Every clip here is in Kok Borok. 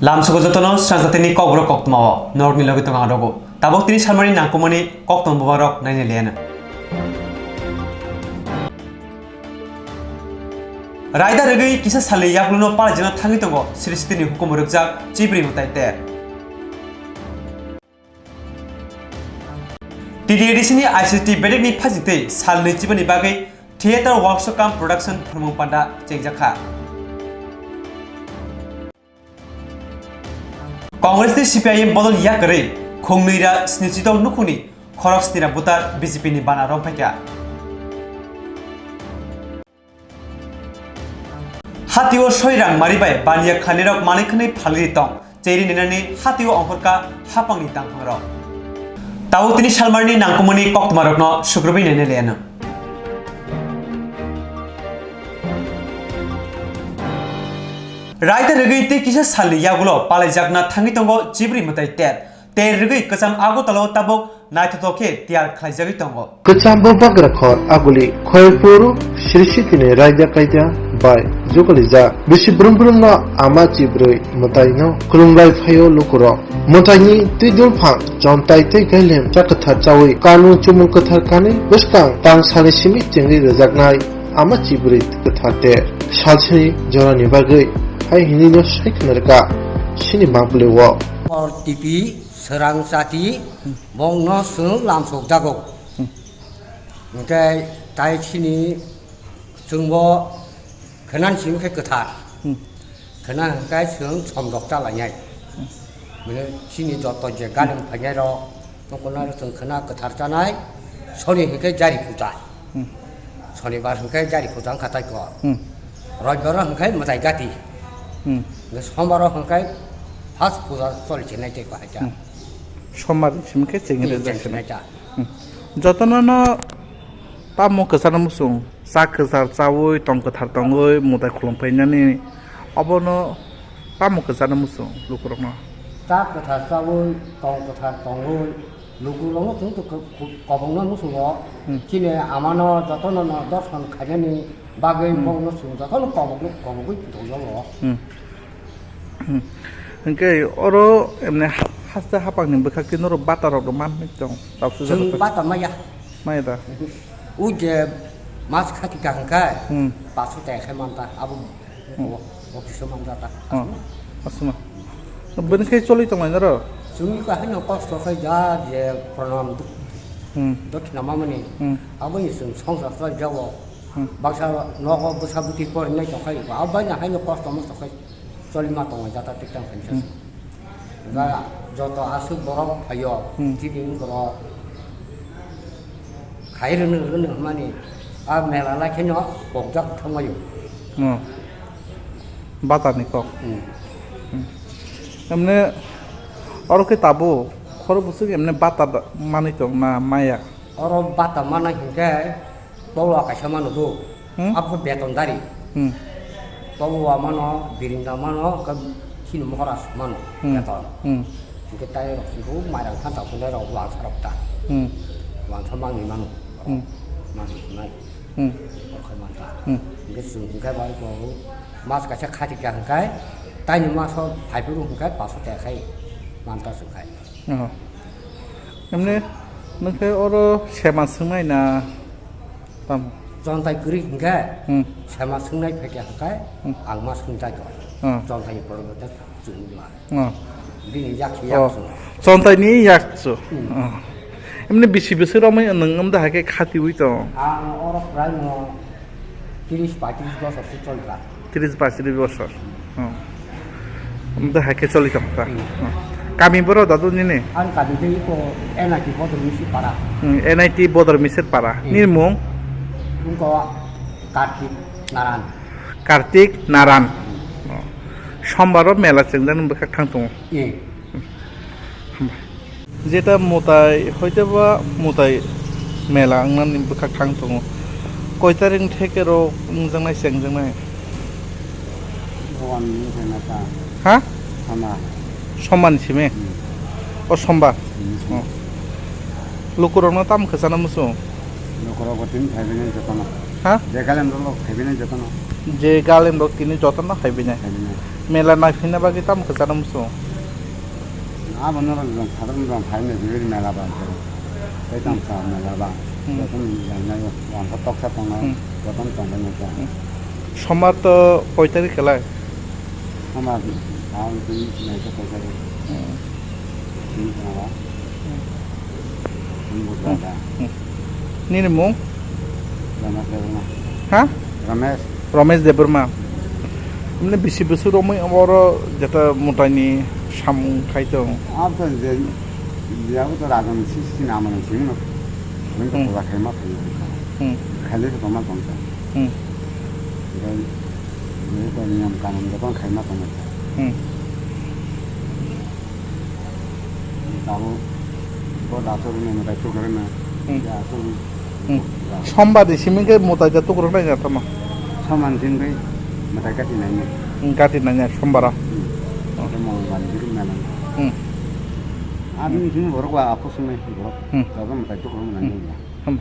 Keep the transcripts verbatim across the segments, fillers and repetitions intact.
Lamsogo jotono swnamjatini kokborok koktwmao norokni logi tongo ang rogo. Tabuk tini salmani nangkukmani koktwma bubagrok naina liyana. Raida rwgwi kisa salni yakuluno palaijakna thangwi tongo Sri Sitini hukumu rwkjak Chibri mwtai ter. T D A D C ni I C T bedekni phasitwi sal nwichibani bagwi theater workshop cum production phwrwngmung panda chengjakha. Congress ni C P I M bodol yakarwi khungnwi ra snichidok nukhungni khorok snira butar B J P ni bana romphaikha. Hatio soi rang mari bai baniya khanirok manwi khwnwi phalwi tong, cheri ninani hatio ongkhorkha hapangni tangphangrok. Tabuk tini salmarni nangkukmani koktwmarokno sukrubwi naina liyana. Raida rwgwi tei kisa salni yagulo palaijakna thangwi tongo Chibri mwtai ter. Ter rwgwi kwcham Agartala o tabuk naithothok khe tiyar khlaijagwi tongo. Kwcham bubagra khor aguli Khoyerpur Sri Sitini raida kaida bai jugalijak. Bisi brum brum no Ama Chibri mwtai no khulumlai phaio lukurok. Mwtai ni twi dulphang chontai tei gailem cha kwthar chawi kanmung chumung kwthar kanwi bwskang tang salni simi chengwi rwjaknai Ama Chibri kwthar ter. Salsini jorani bagwi hai hinwi no sai khna rwkha sini mapli o. Or T P Srang chati bongno chwng lamsok jago. Hmm. Hwnkhe tai chini chwngbo khwnani simi khe kwthar. Hmm. Khwna hwnkhe chwng somjok chalainai. Hmm. Mane chini joto je galim phainai rok, tongkhornai rok chwng khwna kwthar chanai, soni hwnkhe jari puja. Hmm. Sonibar hwnkhe jari puja wngkha tai kok. Hmm. Roibaro hwnkhe mwtai gati. Hmm. Hwnkhe sombaro hwnkhe first puja choli chenai tei kok hai ta. Hmm. Sombar simi khe chengri Cheng rwjak chenai sini. Ta. Hmm. Jotono no tamo kwchana muchung, cha kwchar chawi, tong kwthar tongwi, mwtai khulum phainani, obono tamo kwchana muchung lukurokno? Cha kwthar chawi, tong kwthar tongwi, lukurokno chwng to ko-, ko-, kobongno muchungo, Hmm. Chini amano jotono no dorson khainani bagwi Hmm. bongno chwng jotono kobogwi, kobogwi tongjago. Hmm. Hmm. Hwnkhe oro emne ha-, haste hapangni bwkhak tei norok bata rok rw manwi tong. Tabuk sujak Chwng bata maya. Maya da? U je mas khati ka hwnkhe Hmm. Paso te khai manta abo Hmm. o, office o manta ta. Oh. Asma. Bini khai choli tonglai noro? Chwngni ka haino kosto khai ja je pranam du-, Hmm. Dokhina mamani. Hmm. Aboni chwng songsar choli jago. Hmm. Baksa nogo bwsa bwtwi porinai tongkhai, abo baina haino kosto mosto khai cholima tongo jata tikang khaisa. Hmm. Ga joto aswk borok phaio, Hmm. Chini borok khai rwno rwno hwnmani a mela lai khaino kokjak thangmaio. Hmm. Batani kok. Hmm. Hmm. Emne oro khe tabuk khoro bwswk emne bata manwi tong na maya? Oro bata manai hinkhe Tola kaisa mano do. Hmm? Abo khe beton dari. Hmm. Tola mano, birinda mano, khe chini mohora mano, Hmm. Beton. Hmm. Hingke tai rok singko mairang than tak sundai rok wangsa rok ta. Hmm. Wangsa mangni mano. Hmm. Mangni mano. Hmm. Rok khai manta. Hmm. Hingke chwng hingke bai ko mas kaisa khati kha hingkai, taini maso phai phuru hingkai paso te khai manta chwng khai. Oh. Emne nokhe oro sema swngnai na tamo? Chontai kwrwi hwnkhe Hmm. Sema swngnai phaikha hwnkhe Hmm. Ang ma swngjak kha. Hmm. Chontai ni porbo ta chwng ma. Hmm. Bini yak Oh. yak chwng. Chontai ni yak chwng. Hmm. Hmm. Emne bisi bwswk romwi nwng wngda hai khe khatiwi tong? Ang oro prai no Tris paitris bosor se choli kha. Tris paitris bosor. Hmm. Omo hai khe choli tong kha. Hmm. Hmm. Kami boro dadu nini? Ani kami tei iko N I T Bodor Misir para. Hmm, N I T Bodor Misir para. Hmm. Nini mung? Wngkha Kartik Naran. Kartik Naran. Hmm. Oh. Sombaro mela chengjaknai bwkhak thang tongo. Hmm. Hambai. Jeta mwtai, hoiteba mwtai mela wngnani bwkhak thang tongo. Koi tarik theke rok wngjaknai, chengjaknai? Bhagwan ni kena ta. Ha? Sama. Sombar ni simi? Hmm. O sombar? Hmm. Oh. Lukurokno tamo kwchana muchung? Lukurok bo tini khaibini jotono. Ha? Je galem rok khaibini jotono. Je galem rok tini jotono khaibini. Khaibini. Mela naiphaina bagwi tamo kwcharo muchung? Abo norok jong sadharon jong phaino bibiri mela ba, tei tamsa mela ba. Hmm. Jotono yang nai ang khe toksa tongnai, hmm, jotono tongbai nai khe. Hmm. Sombar to koi tarik kwlai? Sombar, ang twi nai khe koi tarik. Hmm. Twi tongma. Hmm. Twi bujra da. Hmm. Nini mung? Ramesh Debbarma. Ha? Ramesh. Ramesh Debbarma. Mane bisi bwswk romwi oro jeta mwtaini samung khai tong? Abo to je, je abo to raja ni sisi ni amani simi no. Nang to, hmm, puja khai ma phai. Hmm. Khai le to ma tong ta. Hmm. Ngai, ngai to niyam kanun joto khai ma tong ta. Hmm. Tabuk bo da aswk rwmani mwtai tukrwkna. Hmm. Ya, aswk. Hmm. Ya. Sombar ni simi khe mwtai da tukrwknai ya tamo? Sombar ni simi khe mwtai gati nainai. Hmm, gati nainai sombar o. Hmm. Oh. Tei Mongolbar ni bini mela. Hmm. Aboni simi borok ba aphuru swngnai borok. Hmm. Tabuk mwtai tukrwkma nainai ya. Hmm.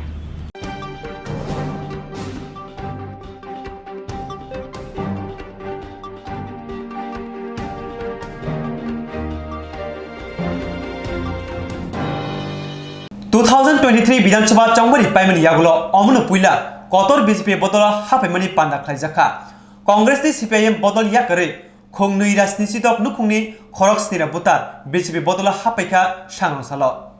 Two thousand twenty-three Bidhan Sabha chongmani paimani yagulo omono puila kotor B J P bodolo haphaimani panda khlaijakha. Congress ni C P I M bodol yakarwi khongnwi ra snichi dok nukhungni khorok snira butar B J P bodolo haphaikha sangrong salo.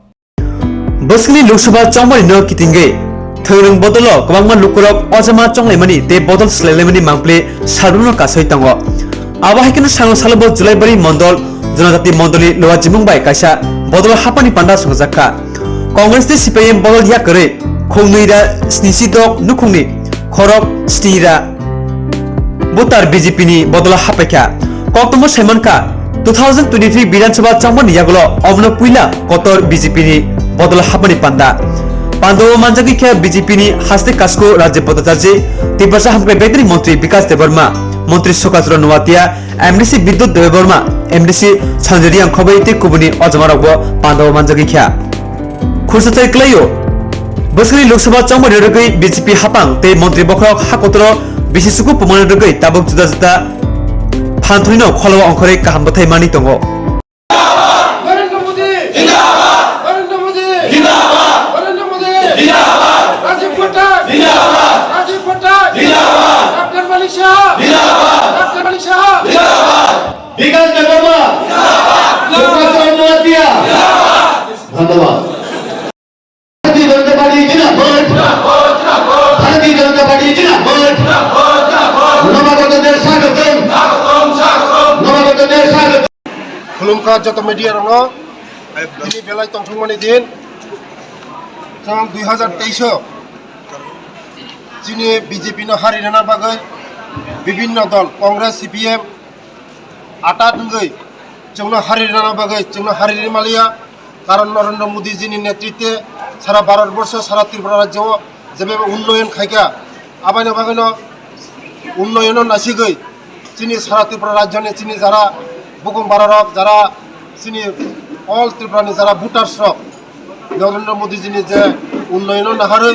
Bwskangni Lok Sabha chongmani no kitingwi thwngwrwng bodolo kwbangma lukurok ojama chonglaimani tei bodol swlailaimani mangpli salbrumno kasui tongo. Abo hai kheno sangrong salo bo Julaibari mondol Jonojati mondolni Lowa Jimung bai kaisa bodol hapani panda songjakha. Congress tei C P I M bodol yakarwi khongnwi ra snichi dok nukhungni khorok snira butar B J P ni bodolo haphaikha. Koktwma saimankha, two thousand twenty-three Bidhan Sabha chongmani yagulo omono puila kotor B J P ni bodolo hapmani panda. Pandao manjagwi khe B J P ni haste kasku Rajiv Bhattacharjee, Tiprasa hamkrai bedri montri Bikash Debbarma, montri Sukajro Noatia, M D C Bidyut Debbarma, M D C Sanjay Reang Khobei tei kubuni ojamarokbo pandao manjagwi kha. Khursathai kwlaio, bwskangni Lok Sabha chongmani rwgwi B J P hapang tei montri bokhorok hakotoro bisi suku pumani rwgwi tabuk juda juda phanthorino kholo ongkhorwi kaham bwthai manwi tongo. Narendra Modi! Zindabad! Narendra Modi! Zindabad! Narendra Modi! Zindabad! Rajiv Bhatta! Zindabad! Rajiv Bhatta! Zindabad! Doctor Malik Saha! Zindabad! Doctor Malik Saha! Zindabad! Bikash Debbarma! Zindabad! Bikash Debbarma! Zindabad! Dhanyabad. Bharatiya Janata Party zindabad! Bharatiya Janata Party zindabad! Nobagotদের স্বাগতম! Nobagotদের স্বাগতম! Khulumkha joto media rokno, tini belai tongthokmani din, chwng dui hazar teis o chini B J P no hari rwna bagwi bibinno dol, Congress, C P M, atat wngwi chwngno hari rwna bagwi chwngno hari rwmaliya, karon Narendra Modi jini netritwe sara Bharat borsho, sara Tripura rajyo o jebebe unnoyon khaikha, aboni bagwino unnoyono nasigwi chini sara Tripura rajyoni chini jara bukhung bararok, jara chini all Tripura ni jara voters rok, Narendra Modi jini je unnoyono naharwi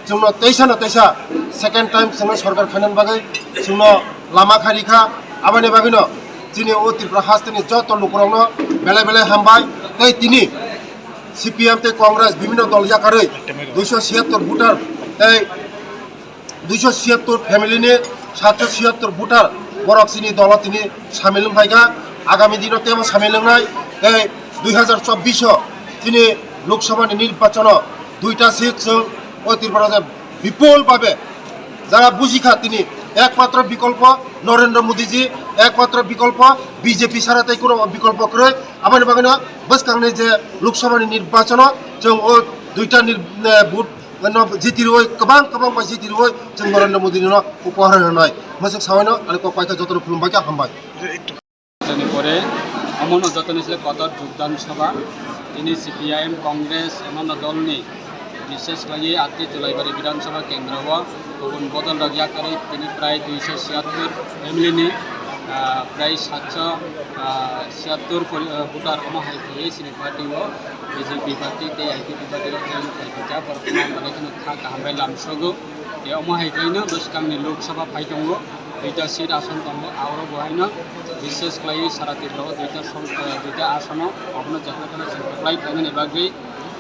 chwngno teisa no teisa second time chwngno sorkar khainani bagwi chwngno lama kharikha. Aboni bagwino chini o Tripura hasteni joto lukurokno belai belai hambai. Tei tini C P M tei Congress bibinno dol yakarwi duiso siyattor voter tei duiso siyattor family ni satso siyattor voter borok chini dolo tini samil wng phaikha. Agami dino teibo samil wngnai. Tei dui hazar chobbish o chini Lok Sabha ni nirbachon o duita seat chwng o Tripura je bipul babe jara bujikha tini ekmatro bikolpo Narendra Modi ji, ekmatro bikolpo B J P sara tei kuno bikolpo kwrwi. Aboni bagwino bwskangni je Lok Sabha ni nirbachon o chwng o duita nir-, eh, vote no jiti rwui, kwbang kwbang bai jiti rwui chwng Narendra Modi no upor rwnai. Mwswk sawaino ani kok paikha, jotono khulumbaikha, hambai. Jani pore omono jotoni sle kotor jogdan sabha, tini C P I M, Congress, onno dolni, bishesh khlaiwi atwi Julaibari Bidhan Sabha kendro o kubun bodol rok yakarwi tini prai duiso siyattor family ni, ah, prai satso, ah, siyattor pori-, ah, voter omo hai khlaiwi chini party o B J P party tei I P P party rok join khlai kha, borok no hambai kheno kha kaham bai lamsogo. Tei omo hai khlaino bwskangni Lok Sabha phai tongo. Duita seat ason tongo, aro bo haino bises khlaiwi sara Tripura o duita song, eh, duita asono obono jekla kheno chwng apply khlainani bagwi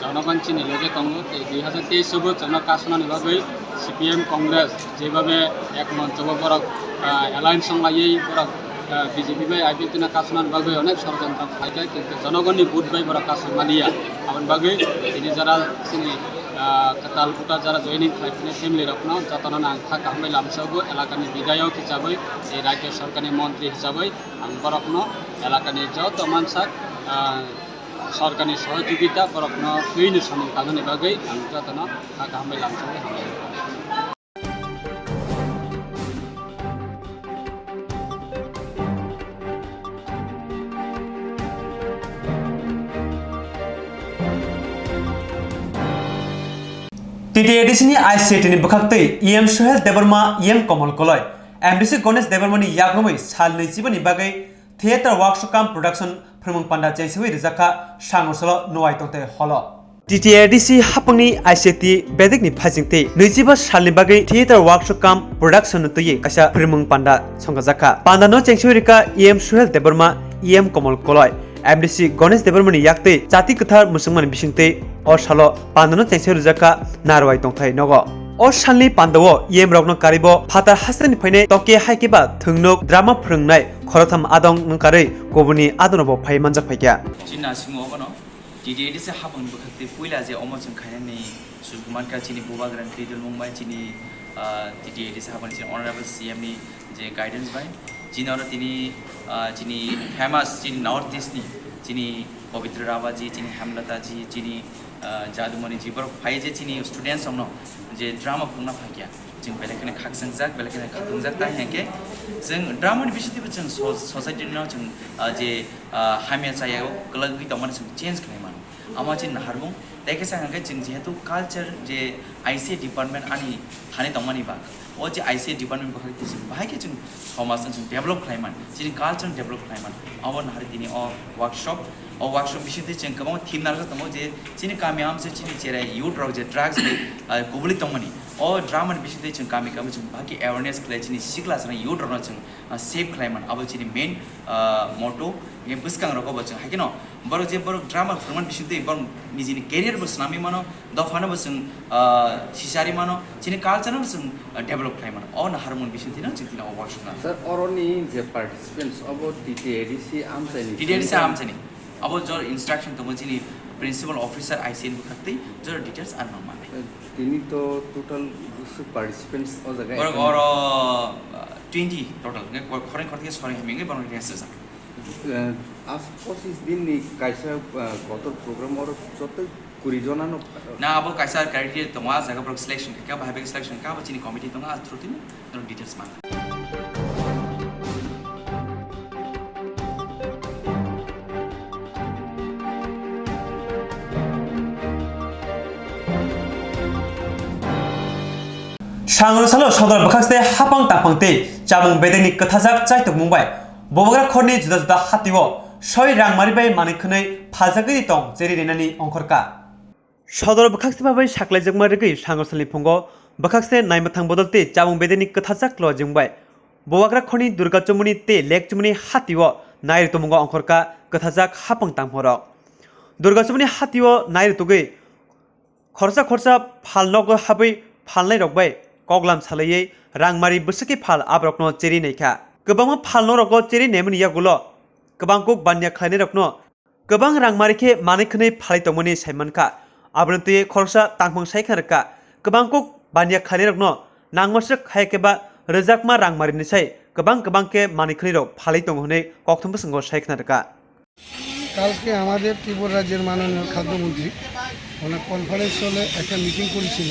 jonogon chini loge tongo. Tei dui hajar teis o bo chwngno kasunani bagwi C P M Congress jebhabe ek moncho o borok, ah, alliance wng laiwi borok, ah, B J P bai I P F T no kasunani bagwi onek sorojontro khlaikha, kintu jonogonni vote bai borok kasumaliya. Aboni bagwi tini jara chini, ah, kwtal voter jara joining khlai phini family rokno jotono ang kha kaham bai lamsogo, elakani bidhayok hisabwi tei rajya sorkarni montri hisabwi ang borokno elakani joto mansak, ah, sorkarni sohojogita borokno twiwi samung tangnani bagwi ang jotono kha kaham bai lamsogo, hambai. T T A D C ni I C T ni bwkhaktwi E M Suhel Debbarma, E M Komol Koloi, M D C Ganesh Debbarma ni yakrumwi sal nwichiba ni bagwi theatre workshop cum production phwrwngmung panda chengsewi rijak kha Sangrosalo Nuai Tongthai Hall o. T T A D C hapangni I C T bedekni phaisingtwi nwichiba salni bagwi theatre workshop cum production no twiwi kaisa phwrwngmung panda songkajak kha. Panda no chengsewi rikha E M Suhel Debbarma, E M Komol Koloi, M D C Ganesh Debbarma ni yaktwi chati kwthar mwswngmani bisingtwi o salo panda no chengsewi rijak kha Narwai Tongthai nogo. O salni panda o E M rokno karibo phatar hasteni phainai toke hai khe ba thwngnok drama phwrwngnai khorotham adong wngkarwi kubuni adongo bo phai manjak phaikha. Chini naisingmo obono T T A D C hapangni bwkhaktwi puila je omo chwng khainani Sukuman kha chini bubagrani twi dulmung bai chini, ah, T T A D C hapangni chini honorable C M ni je guidance bai chini oro tini, ah, chini famous chini North East ni chini Pabitra Rabaji, chini Hemlata ji, chini, ah, Jadumani ji borok phai je chini students rokno je drama phwrwngna phaikya. Chwng belai kheno khakchangjak, belai kheno khatungjak, tai hinkhe chwng drama ni bisingtwibo chwng so-, society no chwng, ah, je, ah, hamya chaya o kwlwgwi tongmani chwng change khlai mano. Amo chini naharmung, tei khe sa hinkhe chwng jehetu culture je I C A department ani thani tongmani ba, o je I C A department bahai khe chwng, bahai khe chwng somaj no chwng develop khlai man, chini culture no develop khlai man. Abo naharwi tini o workshop, o workshop bisingtwi chwng kwbangma theme narwkjak tongo je chini kami amse chini cherai youth rok je drugs bai, ah, kubuli tongmani. O drama ni bisingtwi chwng kami kami chwng bahai khe awareness khlai chini sikla chwng youth rokno chwng, ah, save khlai man. Abo chini main, ah, motto. Hingkhe bwskang rogo bo chwng hai kheno borok je borok drama phwrwngmani bisingtwi borok nijini career bo swnamwi mano, dophano bo chwng, ah, sicharwi mano, chini culture no bo chwng, ah, develop khlai mano. O naharmung bisingtwi no chwng tini o workshop nang. Sir, oroni je participants obo T T A D C amchaini T T A D C amchaini. Abo jor instruction tongo chini principal officer I C A ni bwkhaktwi jor details ano mano. Tini to total busu participants o jaga borok attend oro, ah, twenty total. Nge ko-, khorang khorang khe sorry hami nge borok rest rijak. Eh, as pochis din ni kaisa, ah, kotor program oro jotoi kuri jona no. Na abo kaisa criteria tongo, ah jaga borok selection khe, khe bahai bai selection khe abo chini committee tongo, ah through tini. Norok details man. Sangrosalo sodor bwkhakste hapang tangphang tei chamung bedekni kwthajak chaitokmung bai Bubagra khorni juda juda hatio soi rangmari bai manwi khwnwi phaljagwi tong cheri rinani ongkhorka. Sodor bwkhakse bai saklaijak ma rwgwi sango salni phungo bwkhakse naimwthang bodol tei chamung bedeni kwthajak lojing bai Bubagra khorni Durga Chumuni tei Lek Chumuni hatio nai rwtongmungo ongkhorka kwthajak hapang tangphorok. Durga Chumuni hatio nai rwtugwi khorsa khorsa phal nogo habwi phalnai rok bai koklam salaiwi rangmari bwswkhe phal aborokno cheri naikha. Kwbangma phal norogo cheri naimani yagulo kwbang kuk banya khlainai rokno kwbang rang mari khe manwi khwnwi phalwi tongmani sai mankha. Aboni twi khoroksa tangphung sai khna rwkha, kwbang kuk baniya khlainairokno nangmaswk hai khe ba rwjakma rang marini sai kwbang kwbang khe manwi khwnwirok phalwi tongo hwnwi koktwma bwskango sai khna rwkha. কালকে আমাদের ত্রিপুরা রাজ্যের মাননীয় খাদ্যমন্ত্রী ওনার কনফারেন্স হলে একটা মিটিং করেছিল।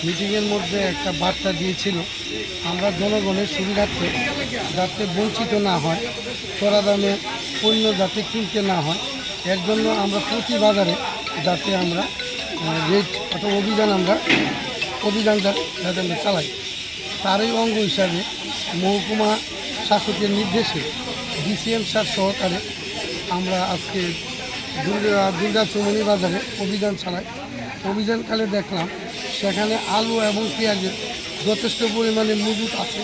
মিটিংয়ের মধ্যে একটা বার্তা দিয়েছিল, আমরা জনগণের সুবিধার্থে যাতে বঞ্চিত না হয়, চড়া দামে পণ্য যাতে কিনতে না হয়, এর জন্য আমরা প্রতি বাজারে যাতে আমরা, আহ, রেড অর্থাৎ অভিযান আমরা, অভিযান যা-, যাতে আমরা চালাই। তারই অঙ্গ হিসাবে মহকুমা শাসকের নির্দেশে ডিসিএম স্যার সহকারে আমরা আজকে দুর্গা, দুর্গা চৌমুহনী বাজারে অভিযান চালাই। অভিযানকালে দেখলাম সেখানে আলু এবং পেঁয়াজের যথেষ্ট পরিমাণে মজুত আছে।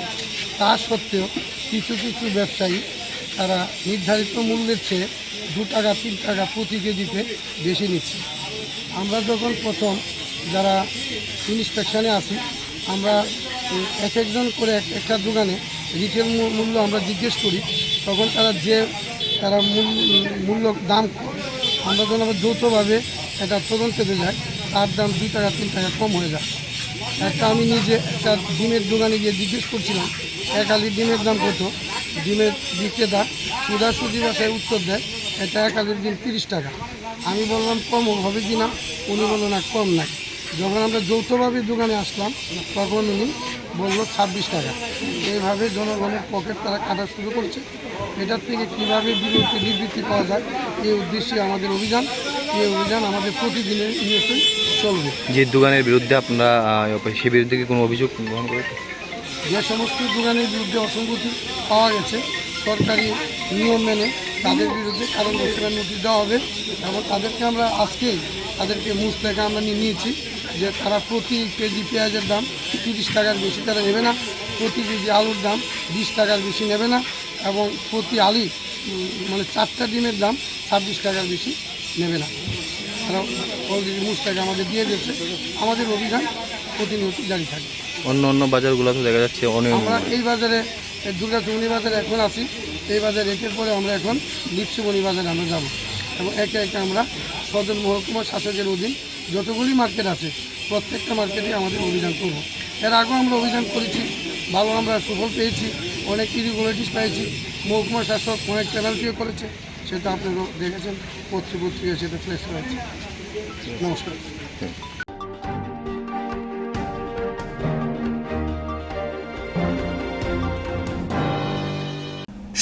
তা সত্ত্বেও কিছু কিছু ব্যবসায়ী তারা নির্ধারিত মূল্যের চেয়ে দু টাকা, তিন টাকা প্রতি কেজিতে বেশি নিচ্ছে। আমরা যখন প্রথম যারা ইন্সপেকশনে আসি, আমরা, উম, এক একজন করে এক একটা দোকানে রিটেল মূ-, মূল্য আমরা জিজ্ঞেস করি, তখন তারা যে, তারা মূল-, মূল্য দাম কম। আমরা যখন আবার যৌথভাবে এটা তদন্তে যাই, তার দাম দুই টাকা, তিন টাকা কম হয়ে যায়। একটা আমি নিজে একটা ডিমের দোকানে গিয়ে জিজ্ঞেস করছিলাম, "এক আলির ডিমের দাম কত?" ডিমের বিক্রেতা সোজাসুজি ভাষায় উত্তর দেয়, "এটা এক আলির ডিম তিরিশ টাকা।" আমি বললাম, "কম হবে কি না?" উনি বললেন, "না, কম নাই।" যখন আমরা যৌথভাবে দোকানে আসলাম, তখন উনি বলল, "ছাব্বিশ টাকা।" এইভাবে জনগণের পকেট তারা কাটা শুরু করছে। এটার থেকে কীভাবে বিরতি, নিবৃত্তি পাওয়া যায়, এই উদ্দেশ্যে আমাদের অভিযান। এই অভিযান আমাদের প্রতিদিনের নিয়তই চলবে। যে দোকানের বিরুদ্ধে আপনারা, আহ, সেই বিরুদ্ধে কি কোনো অভিযোগ গ্রহণ করেছে? যে সমস্ত দোকানের বিরুদ্ধে অসঙ্গতি পাওয়া গেছে, সরকারি নিয়ম মেনে তাদের বিরুদ্ধে কারণ দর্শানোর নোটিশ দেওয়া হবে এবং তাদেরকে আমরা আজকেই, তাদেরকে মুস্তাকে আমরা নিয়ে নিয়েছি যে তারা প্রতি কেজি পেঁয়াজের দাম তিরিশ টাকার বেশি তারা নেবে না, প্রতি কেজি আলুর দাম বিশ টাকার বেশি নেবে না এবং প্রতি আলি, উম, মানে, চারটা ডিমের দাম ছাব্বিশ টাকার বেশি নেবে না। তারা অলরেডি মুস্তাকে আমাদের দিয়ে দিয়েছে। আমাদের অভিযান প্রতিনিয়ত জারি থাকবে। অন্য অন্য বাজারগুলোতে দেখা যাচ্ছে অনিয়ম। আমরা এই বাজারে, এই দুর্গা চৌমুহনী বাজারে এখন আছি, এই বাজার রেটের পরে আমরা এখন লিপসিমনি বাজারে আমরা যাব এবং একে একে আমরা সদর মহকুমা শাসকের অধীন যতগুলি মার্কেট আছে, প্রত্যেকটা মার্কেটে আমাদের অভিযান করব। এর আগেও আমরা অভিযান করেছি, ভালো আমরা সুফল পেয়েছি, অনেক ইরেগুলারিটিস পেয়েছি, মহকুমা শাসক অনেক পেনাল্টিও করেছে, সেটা আপনারা দেখেছেন, পত্র পত্রিকায় সেটা ফ্ল্যাশ হয়েছে। নমস্কার।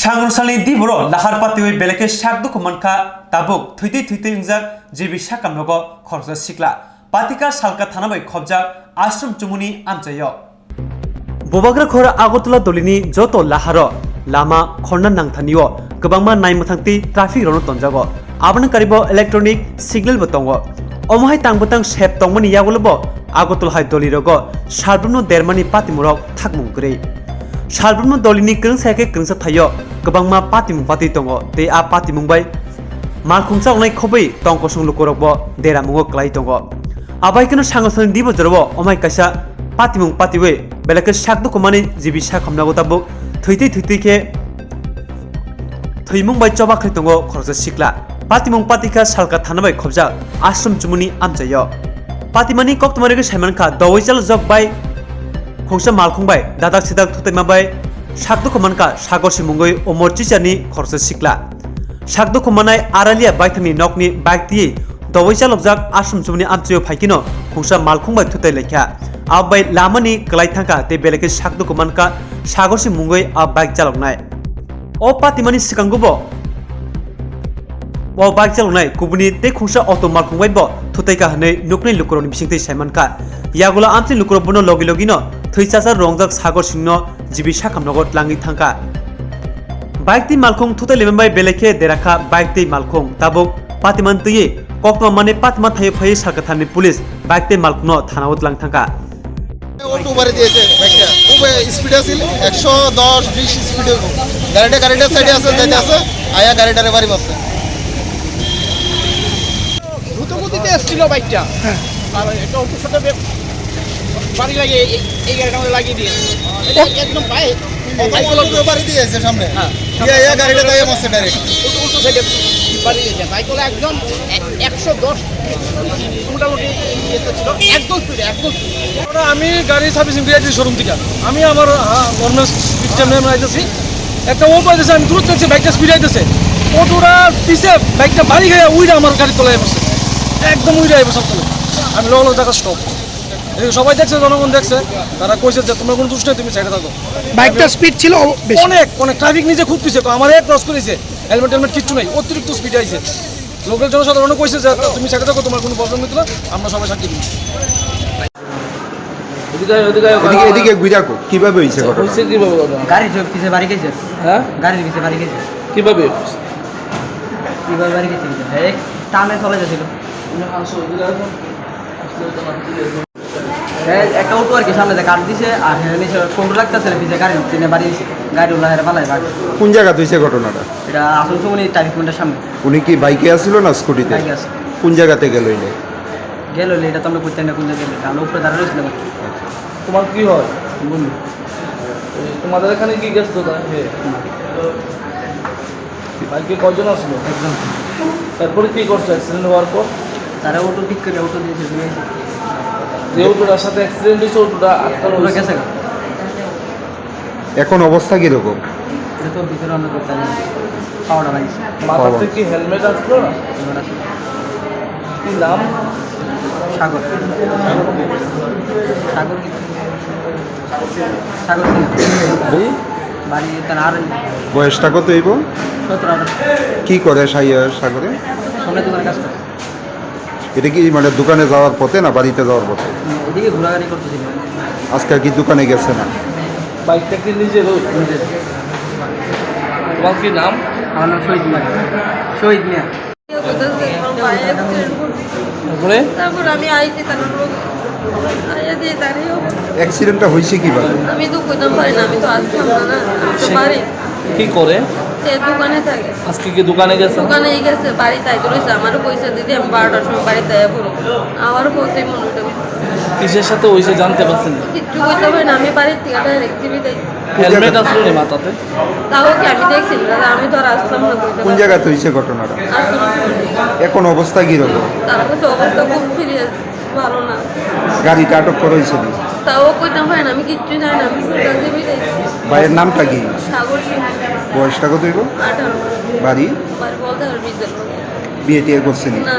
Sangrwsalni diboro lahar patiwi belai khe sak dukhu mankha tabuk thwitwi thwitwi wngjak G B sakam nogo khoroksa sikla. Patika salka thana bai khobjak ashram chumuni amchaio. Bubagra khor Agartala dolini joto laharo lama khorna nangthanio kwbangma naimwthang tei traffic rokno tonjago. Aboni karibo electronic signal bo tongo. Omo hai tang bwtang sep tongmani yagulo bo Agartala hai dolirogo salbrumno dermani patimorok thakmung kwrwi. Salbrumno dolini kwrwngsa khe kwrwngsa thaio kwbangma patimung patwi tongo tei a patimung bai malkhung chaloknai khobwi tong kosong lukurokbo deramungo kwlai tongo. Abai kheno Sangrwsalni dibo jorao omai kaisa patimung patiwi belai khe sak dukhumani G B sakhamnago tabuk thwitwi thwitwi khe thwimung bai choba khlai tongo khoroksa sikla. Patimung patikha salka thana bai khobjak ashram chumuni amchaio. Patimani koktwma rwgwi saimankha dowai chalokjak bai khungsa malkhung bai dadak sidak thutaima bai sak dukhu mankha Sagor Singh mungwi Omor Chichani khoroksa sikla. Sak dukhu manai Aralia baithangni nokni bike twiwi dowai chalokjak ashram chumuni amchaio phaikino khungsa malkhung bai thutai laikha. Abo bai lamani kwlai thangkha tei belai khe sak dukhu mankha Sagor Singh mungwi a bike chaloknai. O patimani swkango bo o bike chaloknai kubuni tei khungsa auto malkhung bai bo thutaikha hwnwi nuknai lukurokni bisingtwi saimankha. Yagulo amchaini lukurok bono logi logino thwi chachar rongjak Sagor Singhno G B sakhamnogo tlangwi thangkha. Bike tei malkhung thutai lemani bai belai khe derakha bike tei malkhung. Tabuk patiman twiwi koktwma manwi patima thaio phaiwi salka thanani police bike tei malkhungno thanao tlang thangkha. Auto বাড়ি দিয়েছে বাইকটা, খুব স্পিড আছিল, একশো দশ বিশ স্পিডে গাড়িটা, গাড়িটার সাইডে আছে, যাইতে আছে, আয়া গাড়িটারে বাড়ি মারছে। দ্রুতগতিতে এসছিল বাইকটা। হ্যাঁ। আর একটা অটোর সাথে বে-, বাড়ি লাগিয়ে এই, এই গাড়িটা আমাদের লাগিয়ে দিয়েছে। এটা ও- একদম পায়ে ও বাইক উল্টো বাড়ি দিয়েছে সামনে। হ্যাঁ। ইয়া, ইয়া গাড়িটা তাই মারছে ডাইরেক্ট। উল্টো, উল্টো সাইডে বাড়ি দিয়েছে। বাইক হলো একদম এক-, একশো দশ মোটামুটি ইয়েতে ছিল, একদম স্পিডে, একদম স্পিডে। ওরা আমি গাড়ি সার্ভিসিং দিয়ে আসছি শোরুম থেকে। আমি আমার, আহ, নর্মাল স্পিড যেমনি আমি আইতেছি, একটা ও পাইতেছে, আমি দূর থেকে বাইকটা স্পিড আইতেছে। অটোরা পিছে বাইকটা বাড়ি গিয়ে উইরা আমার গাড়ির তলায় বসে, একদম উইরা বসে তলে। আমি লগে লগে জায়গা স্টপ। এই সবাই দেখছে, জনগণ দেখছে, তারা কইছে যে, "তোমার কোনো দোষ নেই, তুমি সাইডে থাকো।" বাইকটা স্পিড ছিল অ-, বেশি। অনেক, অনেক ট্রাফিক নিজে খুব পিছে, তো আমারে ক্রস করেছে, হেলমেট টেলমেট কিচ্ছু নাই, অতিরিক্ত স্পিডে আইছে। লোকাল জনসাধারণও কইছে যে, "তুমি সাইডে থাকো, তোমার কোনো প্রবলেম হইতো না, আমরা সবাই সাক্ষী দিই।" এদিকে আয়, ওদিকে আয়, ওদিকে, এদিকে ঘুরে রাখো, কিভাবে হইছে ঘটনা? হইছে কিভাবে ঘটনা? গাড়ির পিছে বাড়ি গেছে। হ্যাঁ? গাড়ির পিছে বাড়ি গেছে। কিভাবে? কিভাবে বাড়ি গেছে? এই টানে চলে যাচ্ছিল। এ, একটা অটো আর কি সামনে দিয়ে কাট দিছে, আর হ্যাঁ নিচে কন্ট্রোল লাগতেছে না, পিছে গাড়ি নিচ্ছে না, বাড়ি দিছে, গাড়ি উল্লা হেরে পালাই বাড়ি। কোন জায়গাতে হয়েছে ঘটনাটা? এটা আসল সুমনি ট্রাফিক পয়েন্টের সামনে। উনি কি বাইকে আসছিল না স্কুটিতে? বাইকে আসছিল। কোন জায়গাতে গেল এনে? গেল হলে এটা তো আমরা করতে না, কোন জায়গায় গেল, আমরা উপরে দাঁড়া রয়েছিলাম আর কি। তোমার কি হয়? বন্ধু। এই তোমাদের এখানে কি গ্যাস দাদা? হ্যাঁ। বাইকে কয়জন আসলো? একজন। তারপরে কি করছো অ্যাক্সিডেন্ট হওয়ার পর? তারা অটো ঠিক করে অটো দিয়েছে, নিয়ে এসে। যে অটোটার সাথে অ্যাক্সিডেন্ট হয়েছে, অটোটা আটকানো অটোটা হয়েছে। গেছে গা। এখন অবস্থা কিরকম? এটা তো ভিতরে আমরা করতে পারি না। পাওয়াটা ভাই। মাথাতে পাওয়া। কি হেলমেট আসলো না? হেলমেট আসলো। কি নাম? সাগর। সাগর কি? সাগর সিংহ। বাড়ি? বাড়ি তার আর বয়সটা কত হইব? সতেরো আঠারো। কি করে সাই-, সাগরে? সামনে দোকানে কাজ করে। এটা কি মানে দোকানে যাওয়ার পথে না বাড়িতে যাওয়ার পথে? এদিকে ঘোরাঘুরি করতেছিল। আজকে কি দোকানে গেছে না? বাইকটা কি নিজের? নিজের। তোমার কি নাম? আমার নাম শহীদ মিয়া। শহীদ মিয়া। তারপরে? তারপর আমি আইছি, তারপর আইয়া দিয়ে দাঁড়িয়ে অবস্থা। অ্যাক্সিডেন্টটা হয়েছে কিভাবে? আমি তো কইতাম পারি না, আমি তো আসতাম না, না, আমি তো সে বাড়ি। কি করে? সে দোকানে থাকে। আজকে কি দোকানে গেছে? দোকানেই গেছে, বাড়িতে আইতে রয়েছে, আমারও কইছে, "দিদি, আমি বারোটার সময় বাড়িতে আইয়া পড়বো।" আমারও বলতেই মনে হইলো। কিসের সাথে হয়েছে জানতে পারছেন? কিচ্ছু কইতে পারি না, আমি বাড়ির থেকে ডাইরেক্ট টিভি দেখছি। হেলমেট আসলো নি মাথাতে? তাও কি আমি দেখছি না, দাদা, আমি তো আর আসলাম না কইতে কোন পারি। জায়গাতে হয়েছে ঘটনাটা? আসলাম না। এখন অবস্থা কিরকম? তার কাছে অবস্থা খুব সিরিয়াস, ভালো না। গাড়িটা আটক করা হয়েছে নি? তাও কইতে পারি না, আমি কিচ্ছু জানি না, আমি শুধু টিভি দেখছি। ভাইয়ের নামটা কি? সাগর সিংহ। বয়সটা কত হইব? আঠারো। বাড়ি? বাড়ি বলতে পারবি যে। বিয়ে টিয়ে করছে নি? না।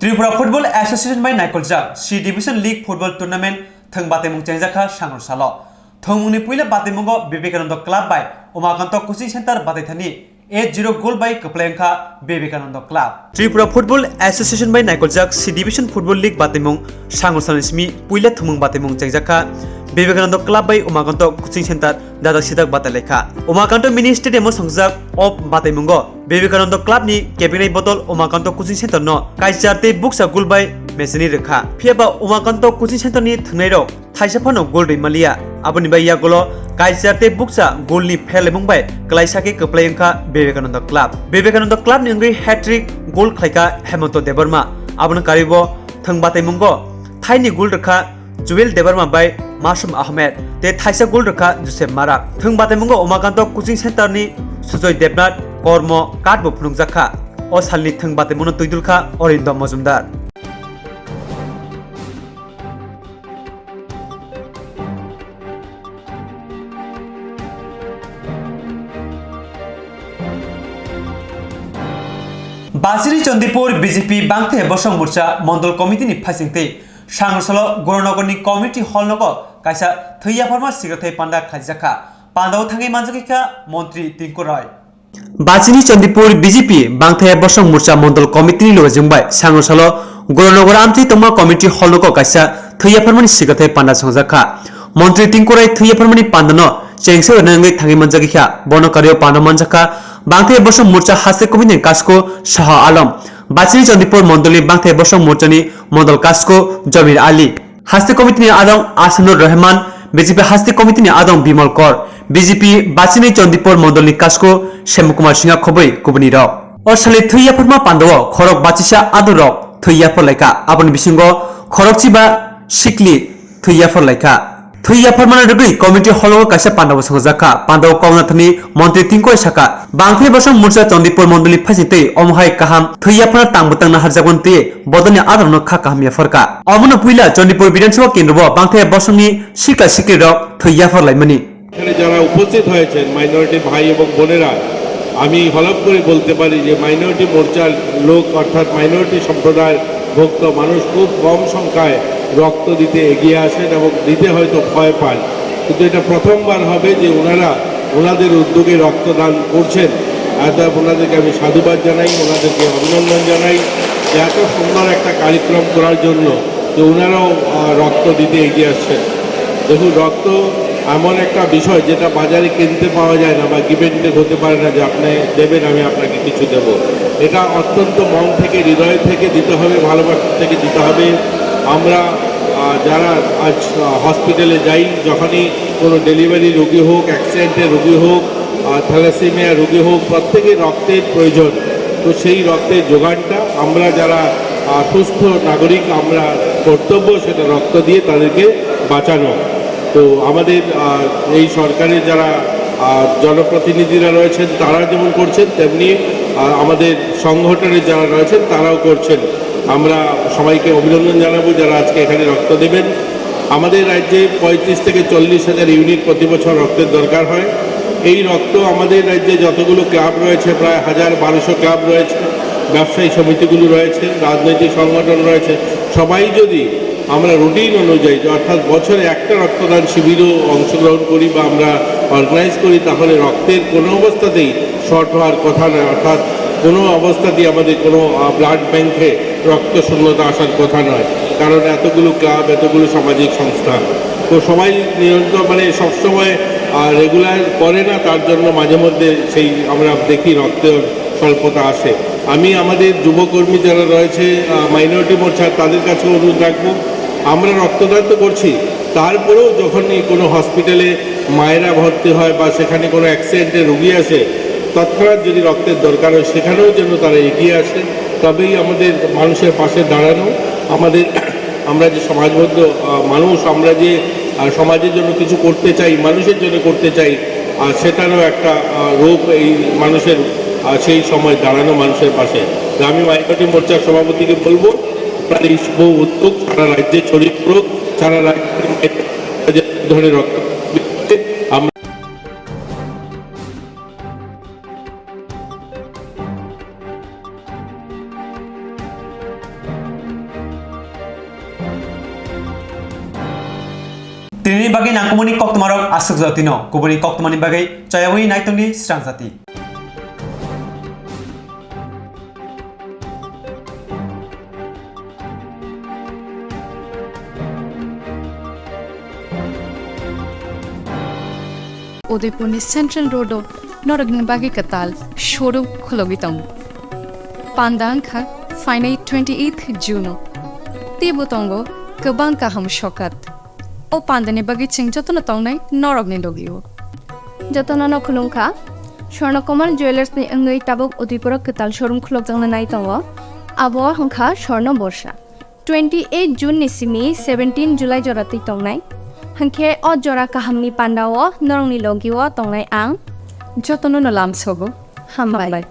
Tripura Football Association bai naikoljak C Division League Football Tournament thwng batimung chengjakha sangrw salo. Thwngmungni puila batimungo Vivekananda Club bai Umakanto Coaching Center bataithani eight zero goal bai kwplai wngkha Vivekananda Club. Tripura Football Association bai naikoljak C Division Football League batimung sangrw salni simi puila thwngmung batimung chengjakha Vivekananda Club bai Umakanto Coaching Center dadak sidak batai laikha. Umakanto Mini Stadium o songjak o bataimungo Vivekananda Club ni kebinai bodol Umakanto Coaching Center no kaisa tei buksa goal bai mechani rwkha. Phiya ba Umakanto Coaching Center ni thwngnairok thaisa phano goal rwi maliya. Aboni bai yagulo kaisa tei buksa goal ni pherlaimung bai kwlaisa khe kwplai wngkha Vivekananda Club. Vivekananda Club ni wngwi hat-trick goal khlaikha Hemonto Debbarma. Abono karwibo thwng bataimungo thaini goal rwkha Jubil Debbarma bai Masum Ahmed tei thaisa goal rwkha Joseph Marak. Thwng bataimungo Umakanto Coaching Center ni Sujoy Debnath, Kormo, Card bo phunukjakha. O salni thwng bataimungno twidulkha Orindo Mojumdar. Basiri Chandipur B J P Bangthe Bosong Morcha Mondol Committee ni phaisingtwi Sangrwsalo Gurunagarni Community Hall nogo kaisa thwi yapharma sikrathai panda khaijakha. Pandao thangwi manjakha Montri Tinku Roy. Basini Chandipur B J P Bangthaya Bosong Morcha Mondol Committee ni logajwng bai Sangrwsalo Gurunagar amtwi tongma Community Hall nogo kaisa thwi yapharmani sikrathai panda songjakha. Montri Tinku Roy thwi yapharmani pandano chengsa rwna wngwi thangwi manjakha. Bono karwi panda manjakha Bangthaya Bosong Morcha Haste Committee ni Kasko Saha Alam. Basini Chandipur Mondolni Bangthaya Bosong Morchani Mondol Kasko Jamir Ali. Haste Committee ni adong Asanur Rehman, B J P Haste Committee ni adong Bimal Kor, B J P Bachini Chandipur Mondol ni Kasko Shyam Kumar Singha khoboi kubuni rok. O sali thwi yapharma pandao khorok bachisa adong rok thwi yaphar laikha, aboni bisingo khorok chiba sikli thwi yaphar laikha. Thwi yapharmano rwgwi community hall o kaisa pandao songjakha. Pandao koknathani Montri Tingkoi sakha, Bangthai Bosong Morcha Chandipur Mondolni phaising twi omo hai kaham thwi yaphar tang bwtang naharjakmani twi bodolni adorokno kha kaham yapharkha. Omono puila Chandipur Bidhan Sabha kendro o Bangthai Bosongni sikla siklirok thwi yaphar laimani. এখানে যারা উপস্থিত হয়েছেন মাইনরিটি ভাই এবং বোনেরা, আমি হলফ করে বলতে পারি যে মাইনরিটি মোর্চার লোক অর্থাৎ মাইনরিটি সম্প্রদায়ের ভক্ত মানুষ খুব কম সংখ্যায় রক্ত দিতে এগিয়ে আসেন এবং দিতে হয়তো ভয় পান, কিন্তু এটা প্রথমবার হবে যে ওনারা ওনাদের উদ্যোগে রক্তদান করছেন। অতএব ওনাদেরকে আমি সাধুবাদ জানাই, ওনাদেরকে অভিনন্দন জানাই যে এত সুন্দর একটা কার্যক্রম করার জন্য যে ওনারাও আহ, রক্ত দিতে এগিয়ে আসছেন। দেখুন, রক্ত এমন একটা বিষয় যেটা বাজারে কিনতে পাওয়া যায় না বা গিভ অ্যান্ড টেক হতে পারে না যে আপনি দেবেন, আমি আপনাকে কিছু দেব। এটা অত্যন্ত মন থেকে, হৃদয় থেকে দিতে হবে, ভালোবাসা থেকে দিতে হবে। আমরা, আহ, যারা আজ, আহ, হসপিটালে যাই, যখনই কোনো ডেলিভারি রোগী হোক, অ্যাক্সিডেন্টের রোগী হোক, আহ, থ্যালাসেমিয়া রোগী হোক, প্রত্যেকের রক্তের প্রয়োজন। তো সেই রক্তের যোগানটা আমরা যারা, আহ, সুস্থ নাগরিক, আমরা কর্তব্য সেটা রক্ত দিয়ে তাদেরকে বাঁচানো। তো আমাদের, আহ, এই সরকারের যারা, আহ, জনপ্রতিনিধিরা রয়েছেন, তারা যেমন করছেন, তেমনি, আহ, আমাদের সংগঠনের যারা রয়েছেন, তারাও করছেন। আমরা সবাইকে অভিনন্দন জানাবো, যারা আজকে এখানে রক্ত দেবেন। আমাদের রাজ্যে পঁয়ত্রিশ থেকে চল্লিশ হাজার ইউনিট প্রতি বছর রক্তের দরকার হয়। এই রক্ত আমাদের রাজ্যে যতগুলো ক্লাব রয়েছে, প্রায় হাজার বারোশো ক্লাব রয়েছে, ব্যবসায়ী সমিতিগুলো রয়েছে, রাজনৈতিক সংগঠন রয়েছে, সবাই যদি আমরা রুটিন অনুযায়ী, অর্থাৎ বছরে একটা রক্তদান শিবিরও অংশগ্রহণ করি বা আমরা অর্গানাইজ করি, তাহলে রক্তের কোনো অবস্থাতেই শর্ট হওয়ার কথা নয়, অর্থাৎ কোনো অবস্থাতেই আমাদের কোনো, আহ, ব্লাড ব্যাংকে রক্ত শূন্যতা আসার কথা নয়, কারণ এতগুলো ক্লাব, এতগুলো সামাজিক সংস্থা, তো সবাই নিরন্তর, মানে, সবসময়, আহ, রেগুলার করে না, তার জন্য মাঝে মধ্যে সেই আমরা দেখি রক্তের স্বল্পতা আসে। আমি আমাদের যুবকর্মী যারা রয়েছে, আহ, মাইনরিটি মোর্চা, তাদের কাছে অনুরোধ রাখবো, আমরা রক্তদান তো করছি, তারপরেও যখনই কোনো হসপিটালে মায়েরা ভর্তি হয় বা সেখানে কোনো অ্যাক্সিডেন্টে রুগী আসে, তৎক্ষণাৎ যদি রক্তের দরকার হয়, সেখানেও যেন তারা এগিয়ে আসে। তবেই আমাদের মানুষের পাশে দাঁড়ানো, আমাদের, আমরা যে সমাজবদ্ধ, আহ, মানুষ, আমরা যে, আহ, সমাজের জন্য কিছু করতে চাই, মানুষের জন্য করতে চাই, আহ, সেটারও একটা, আহ, রূপ এই মানুষের, আহ, সেই সময় দাঁড়ানো মানুষের পাশে। তো আমি মাইনরিটি মোর্চার সভাপতিকে বলবো, আপনারা এই শুভ উদ্যোগ সারা রাজ্যে ছড়িয়ে পড়ুক, সারা রাজ্যের মায়েরা ধরে রক্ত আমরা Tini bagwi nangkukmani koktwmarok aswk jotino, kubuni koktwmani bagwi chayawi naitongdi srang jati. Udaipurni Central Road-o norokni bagwi kwtal showroom khulogwi tongo. Panda wngkha phainai twenty-eighth June-o. Teibo tongo kwbang kaham sokat. O pandani bagwi chwng jotono tongnai norokni logi-o. Jotono no khulumkha. Swarna Kumar Jewellers ni wngwi tabuk Udaipur o kwtal showroom khulokjakna nai tongo. Abo wngkha Swarna Borsa. Twenty eight June ni simi seventeen July jora twi tongnai. Hwnkhe o jora kaham ni panda o norokni logi o tongnai ang. Jotono no lamsogo. Hambai. Hambai.